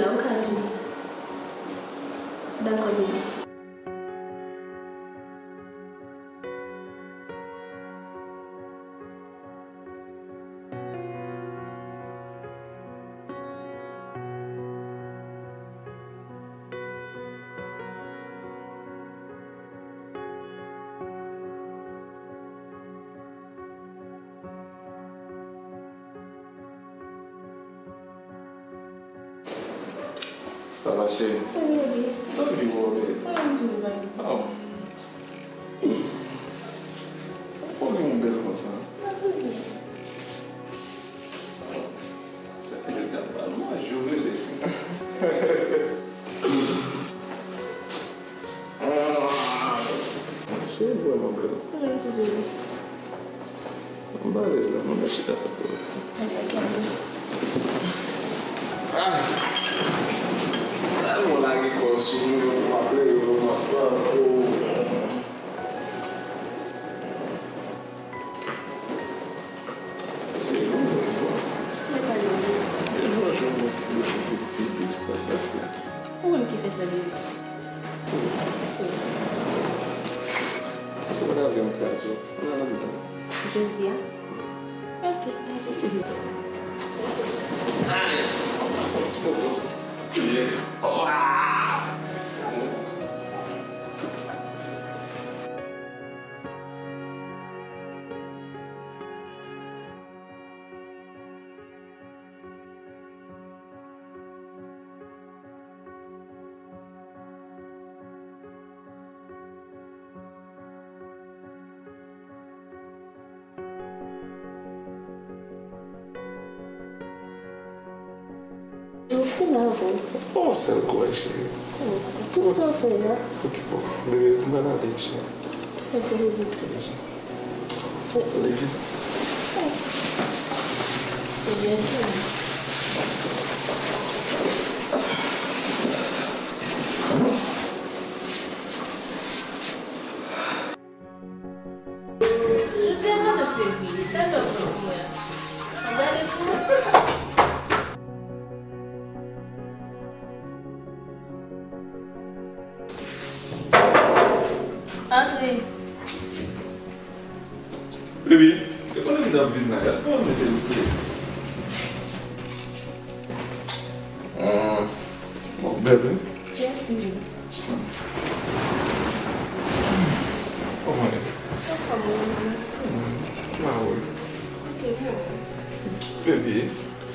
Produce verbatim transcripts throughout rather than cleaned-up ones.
M ka vini. Dakò, bebe. Sa va, cheri? Wi, bebe. Sa w gen, bebe? Mwen menm tou, bebe. Oh. Sa w gen, w bèl konsa? Cheri, jodi a m pral manje w, bebe. Cheri, vrèman bèl. Mwen tou, bebe. M balèz la, mwen chita pa pou lòt. Ah! Mwen lage kò sou mwen, mwen ap leve, mwen ap pran, oh. Cheri, mwen ti bon. Mwen pa leve. Devan jwenn mwen ti bon, bebe, sa pase. Ou menm ki fè sa, bebe. Èske w ta vle yon krazo? Ann al anndan. Jodi a? Ok, dakò. Ay, fè ti foto. Yeah. Oh, ah! Ou fin avè m. Oh, sèl kou, cheri. Tout sa w fè a. Ok, bon. Bebe, m pral ale, cheri. Ok, bebe. Bebe. Jodi a katòz fevriye, sa fè w pran pou mwen. An gade pou ou. Antre. Bebe, se konnen m t ap vin la, gad kòman m mete l fre. Ah, bon, bebe. Mèsi. Kòman w ye? Anfòm, wi, mama. Hmm, kòman w ye? Ok, mwen. Bebe.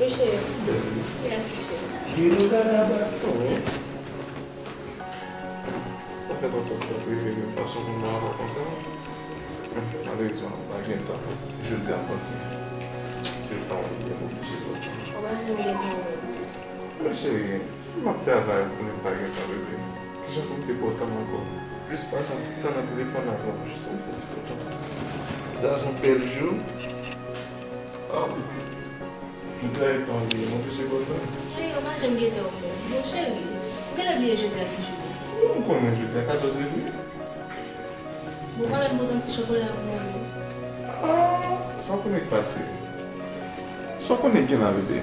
Wi, cheri. Bebe. Mèsi, cheri. Bebe, nou ka la ba. Wi. Sa fè lontan m t ap reve menm fason pou mwen ankò konsa. Men, malerezman, m pa gen tan. Jodi a, m panse se tan w li ye, m oblije pran tan. Ou pa janm gen tan, non. Men cheri, si m ap travay pou mwen pa gen tan, bebe, kijan pou m te pran tan m ankò? Jis pase yon ti tan nan telefòn avè w, jis ann fè ti foto. Jodi a se yon bèl jou. Oh. M trè etonne, m oblije pran tan. Cheri, ou pa janm gen tan, ou menm. Bon, cheri, ou genlè bliye jodi a ki jou? Non, m konnen jodi a katòz fevriye. Bon, pa menm pote yon ti chokola pou mwen, non. Ah, sa w konnen k pase? Sa w konnen k gen la, bebe?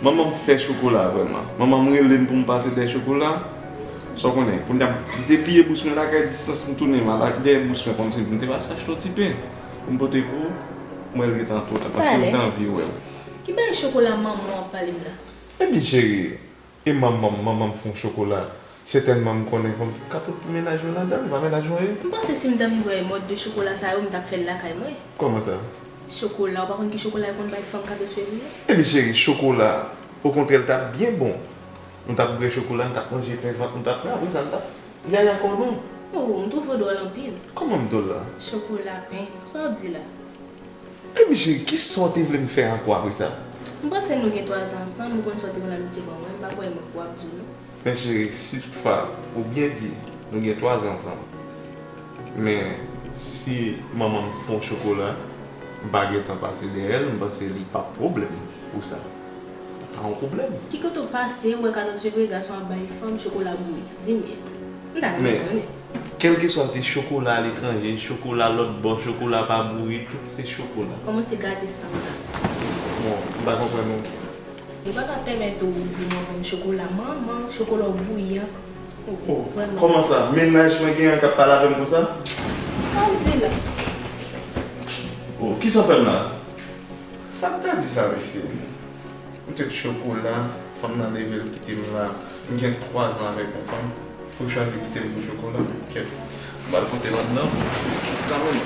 Manman m fè chokola, vrèman. Manman m rele m pou m pase dèyè chokola. Sa w konnen? Kounye a, m te bliye bous mwen lakay, distans m tounen, m al dèyè bous mwen, kòmsi m te pase achte yon ti pen pou m pote pou ou. M wè l gentan twò ta, paske m te anvi wè w. Ki bagay chokola manman w ap pale m la? Ebyen, cheri, e manman m, manman m fè yon chokola. Sètènman, m konnen fanm ka pot pou mennaj mwen ladan l, e pa mennaj mwen ye. M panse si m t anvi wè mòd de chokola sa yo, m t ap fè l lakay mwen. Kòman sa? Chokola, ou pa konn ki chokola yo konn bay fanm katòz fevriye? Ebyen, cheri, chokola, okontrè, l t ap byen bon. Nou t ap bwè chokola, nou t ap manje pen, vant nou t ap plen, apre sa, nou t ap yaya kò nou. Oh, m twouve w dwòl anpil. Kòman m dwòl la? Chokola, pen, sa w ap di la? Epi cheri, kisa w te vle m fè ankò apre sa? M panse nou gen twa zan ansanm, ou konn sa w te konn abitye ban mwen, m pa kwè mwen pou w ap di w non. Men cheri, si toutfwa ou byen di nou gen twa zan ansanm, men si manman m fè yon chokola, m pa gentan pase dèyè l, m panse li p ap pwoblèm pou sa. Pa yon pwoblèm. Ki kote w pase, ou wè katòz fevriye gason ap bay fanm chokola bouri? Di m byen. M ta renmen konnen. Men, kèlkeswa se chokola aletranje, chokola lòt bò, chokola pa bouri, tout se chokola. Kòmanse gate san m la. Bon, m pa konprann ou. Ou pa ka pèmèt ou di mwen ban m chokola. Manman, chokola w bouyan. Oh, kòman sa? Mennaj mwen gen an k ap pale avè m konsa? Sa w di la? Oh, kisa w fè m la? Sa m ta di sa, mesye? Poutèt chokola, fanm nan leve l kite m la. M gen twa zan avèk yon fanm. Pou chwazi kite m pou chokola, kèt. M al kote madanm. Kanmenm.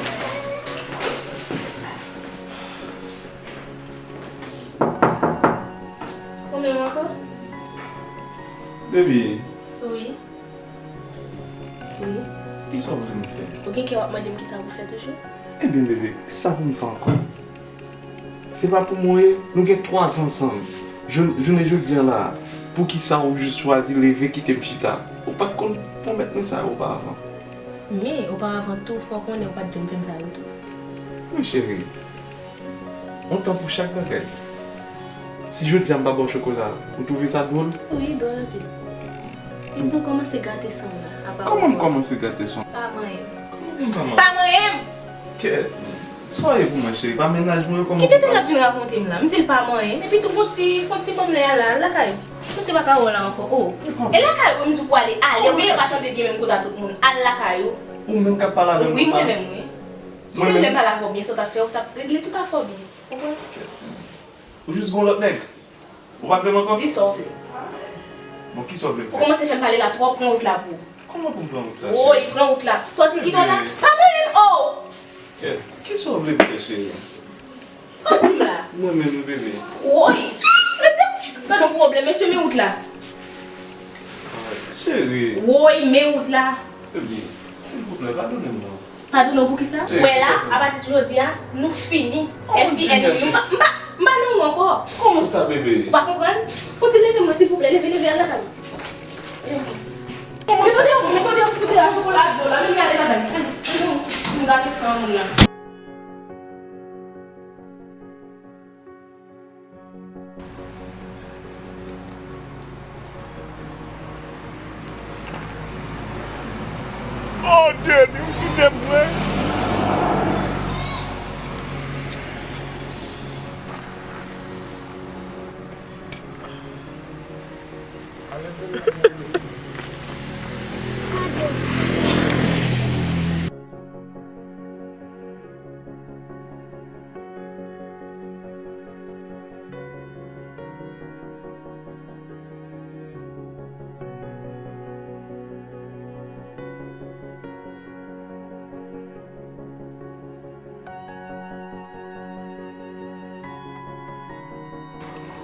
Ou menm ankò? Baby. Wi. Wi. Kisa w vle m fè? Ou gen kè w ap mande m kisa pou fè toujou? Ebyen, bebe, kisa pou m fè ankò? Se pa pou mwen, nou gen twa zan ansanm. Jou-, jounen jodi a la, poukisa ou jis chwazi leve kite m chita? Ou pa t konn pwomèt mwen sa oparavan. Men, oparavan tou, fò w konnen ou pa t janm fè m sa yo tou. Wi, cheri. On tan pou chak bagay. Si jodi a m pa ba w chokola, ou twouve sa dwòl? Wi, dwòl anpil. Epi w kòmanse gate san m la, apa w... Kòman m kòmanse gate san w? Pa manyen m. Kòman pou m pa manyen? Pa manyen m! Kèt, sa w ye pou mwen, cheri? Pa mennaj mwen yo, kòman pou m pa... Ki tenten l ap vin rakonte m la? M di l pa manyen m, epi tou fon ti, fon ti ban m lè a la, al lakay ou. Fon ti pa ka wè w la ankò. Oh. E lakay ou m di w pou ale, ale, ou genlè pa tande byen menm kote a tout moun. Al lakay ou. Ou menm k ap pale avè m konsa? Wi, mwen menm, wi. Si w te vle m pale avè w byen, sa w t ap fè, ou t ap regle tout afè w byen. Konprann? Ou jis gon lòt nèg. Ou pa vle m ankò? Di sa w vle. Bon, kisa w vle m fè? Ou kòmanse fè m pale la twòp, pran wout la pou ou. Kòman pou m pran wout la, cheri? Woy, pran wout la. Sòti kite w la. Bebe. Pa manyen m, oh! Kèt, kisa w vle m fè, cheri? Sa w di m la? Mwen menm wi, bebe. Woy! Gade yon pwoblèm, mesye, men wout la. Ay, cheri. Woy, men wout la. Bebe, silvouplè, padone m non. Padone w pou kisa? Cheri, wè la, apati de jodi a, nou fini. F I N I, nou pa, m pa, m pa nan ou ankò. Kòman sa, bebe? Ou pa konprann? Fon ti leve mwen, silvouplè, leve, leve, al lakay ou. Kòman sa? Mete w, mete w deyò, fout ou deyò, chokola ak dlo la, vin gade ladan. Ann, ann, ann, nou gate san moun la. Oh, Jenny, ou kite m vre?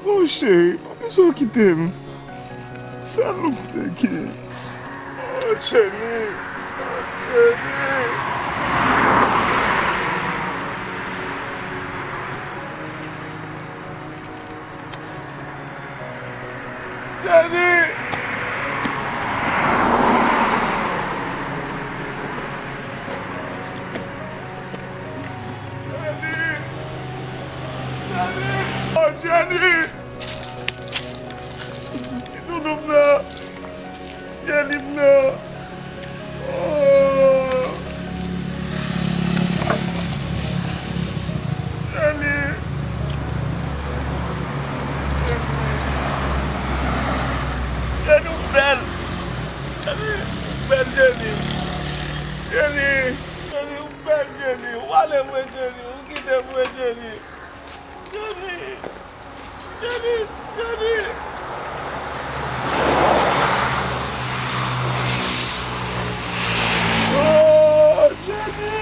Oh, cheri, poukisa w kite m? Salope ki. Oh, Jenny. Oh, Jenny. Jenny. Jenny. Jenny. Oh, Jenny. Ki doudou m nan? Jenny m nan. Oh. Jenny. Jenny, ou bèl. Jenny, ou bèl, Jenny. Jenny. Jenny, ou bèl, Jenny. Ou ale vre, Jenny. Ou kite m vre, Jenny. Jenny. Jenny, Jenny. Oh, Jenny.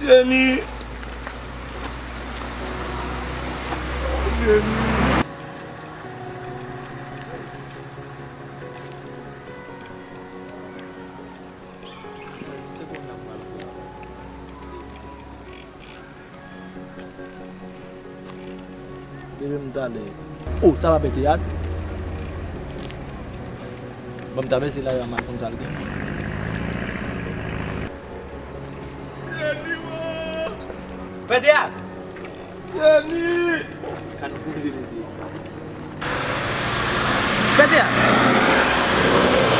Jenny. Jenny. Se konnya m pral fè. Bebe m talè. Oh, sa pa Pè Teyat? Ban m travèse lari a, m al konn sa l gen. Pè Teyat! Jenny! Gad koze mesye. Pè Teyat!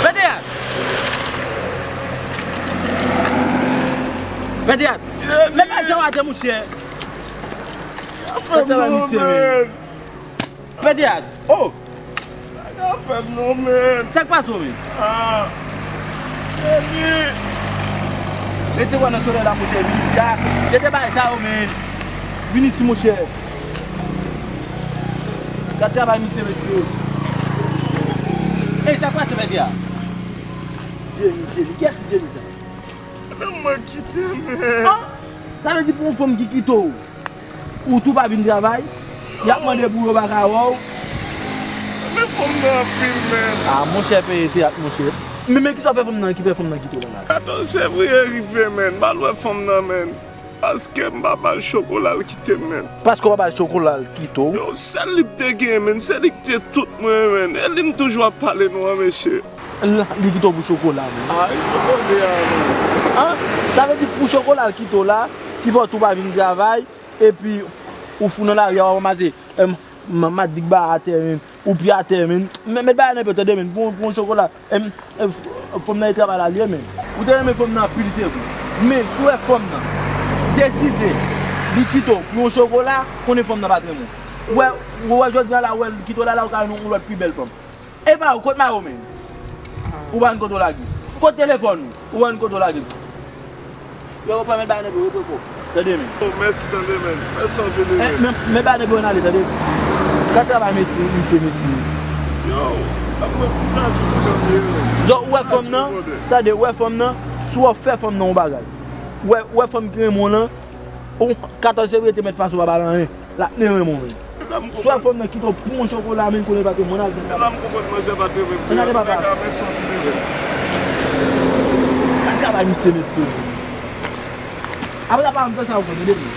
Pè Teyat! Pè Teyat, men pa jan w atè, monchè. Fè travay misye, men. Pè Teyat, oh! Sa ka fè m non, men. Sa k pase w, men? Ah. Baby. Mete w nan solèy la, monchè. Vin isi a. Jete bagay sa yo, men. Vin isi, monchè. Gad travay misye, mesye. Ey, sa k pase, Pè Teyat? Jenny, Jenny. Kiyès ki Jenny sa? Nan mwen kite, men. Ah! Sa vle di pou yon fanm ki kite w, ou tou pa vin travay, y ap mande pou yo pa ka wè w. Men fanm nan anpil, men. Ah, monchè, Pè Teyat, monchè. Men, men kisa w fè fanm nan, ki fè fanm nan kite w la? Katòz fevriye rive, men. M al wè fanm nan, men. Paske m pa ba l chokola, l kite m, men. Paske w pa ba l chokola, l kite w? Yo, sèl li m te genyen, men. Se li ki te tout mwen, men. E li m toujou ap pale nou an, mesye. L-, li kite w pou chokola, men. Ah, li poko de a, men. An? Sa vle di pou chokola l kite w la, ki fè w tou pa vin travay, epi ou fou nan lari a, w ap ranmase, em, ma-, madik ba atè, men. Ou pye atè, men. Men, met bagay nan pye w, tande, men. Pou, pou yon chokola. Em, em, f-, fanm nan e travay la, li ye, men. Ou te renmen fanm nan anpil, se vre. Men, si w wè fanm nan deside li kite w pou yon chokola, konnen fanm nan pa t renmen w. Ou wè, ou wè jodi a la, ou wè l kite w la, la, ou ka jwenn yon lòt pi bèl fanm. Epa ou, kot mayo, men? Ou pa konn kote w lage. Kot telefòn ou? Ou pa konn kote w lage. Yo, ou pa met bagay nan pye w, repoko. Tande, men. Oh, mèsi, tande, men. Mèsi anpil, men. Men, men bagay nan pye w, n ale, tande. Gad travay mesye, misye, mesye. Yo, mwen, mwen pa di w kijan m ye, men. Zò, ou wè fanm nan, tande, ou wè fanm nan, si w ap fè fanm nan yon bagay. Ou wè, ou wè fanm ki renmen w lan, ou, katòz fevriye te mèt pase, ou pa ba l anyen. L ap renmen w, men. Swa fanm nan kite w pou yon chokola, men konnen pa te moun al vin. Mèt la, m konprann manzè pa te renmen m. Ann ale, papa. Mèt la, mèsi anpil, men. Gad travay misye, mesye. Apre sa, pa m fè sa ankò, tande, men.